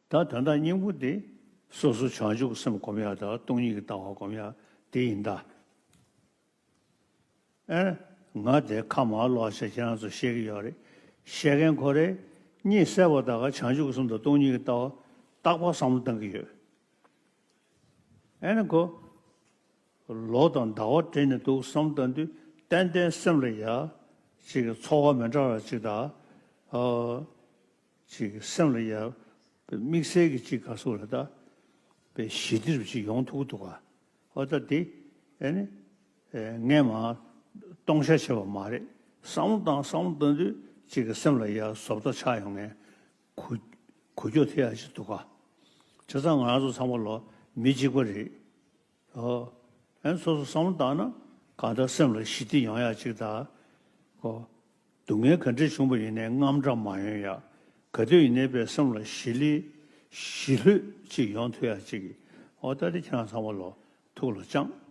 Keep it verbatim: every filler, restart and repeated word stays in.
ད་དོན་དག་སྙིང་པོ་དེ་སོ་སོ་བྱང་ཆུབ་ཀྱི་སེམས་སྒོམ་ཡག་དང་སྟོང་ཉིད་ཀྱི་ལྟ་བ་སྒོམ་ཡག་དེ་ཡིན་ད། ཨེ། ང་དེ་ཁ་མར་ལོག་བྱས་ཁྱེད་རང་ཚོ་བཤད་ཀྱི་ཡོད་རེད། བཤད་མཁན་ཁོ་རེ་གཉིད་སད་པ་དག་ག་བྱང་ཆུབ་ཀྱི་སེམས་དང་སྟོང་ཉིད་ཀྱི་ལྟ་བ་རྟག་པར་བསམ་བློ་བཏང་གི་ཡོད། ཨེ་ནི་ཁོ། ལོ་དང་ཟླ་བ་འདྲེས་ནས་འདུག་བསམ་བཏང་དུས་ཏན་ཏན་སེམས་ལ་ཡ། ཅིག་གི་ཚོར་བ་མི་འདྲ་བ་ཅིག་དང་། ཨ། ཅིག་གི་སེམས་ལ་ཡ། དམིགས་བསལ་གྱི་ཅིག་ག་སོགས་ལ་ད། པའི་ཞི་བདེ་རུ་ཅིག་ཡོང་ཐུབ་ཀྱི་འདུག་ག་འོ་ད་དེ། ཨེ་ནི། ཨེ། ངས་མ། སྟོང་ཤ་བྱས་པ་མ་རེད། བསམ་བློ་བཏང་བསམ་བློ་བཏང་དུས་ཅིག་གི་སེམས་ལ་ཡ་བཟོ་ལྟ་ཆགས་ཡོང་ངས། གུ། གུ་ཀྱོག་ཐེབས་ཡ་ཅིག་འདུག་ག་བྱས་ཙང་ང་རང་ཚོ་ཚང་མ་ལོ་མི་གཅིག་པ་རེད། ཨོ། ཨན་སོ་སོ་བསམ་བློ་བཏང་ན་གང་ལྟར་སེམས་ལ་ཞི་བདེ་ཡོང་ཡག་ཅིག་དང་། ཨོ། སྡུག་བསྔལ་ག་འདྲ་བྱུང་བ་ཡིན་ནའི་དངངས་སྐྲག་མ་ཡོང་ཡག་ག་དུས་ཡིན་ནའི་པའི་སེམས་ལ་ཞི་ལི། ཞི་ལྷོད་ཅིག་ཡོང་ཐུབ་ཡག་ཅིག་ཨོ་ད་དེ་ཁྱེད་རང་ཚང་མ་ལོ་ཐུགས་ལ་བཅངས།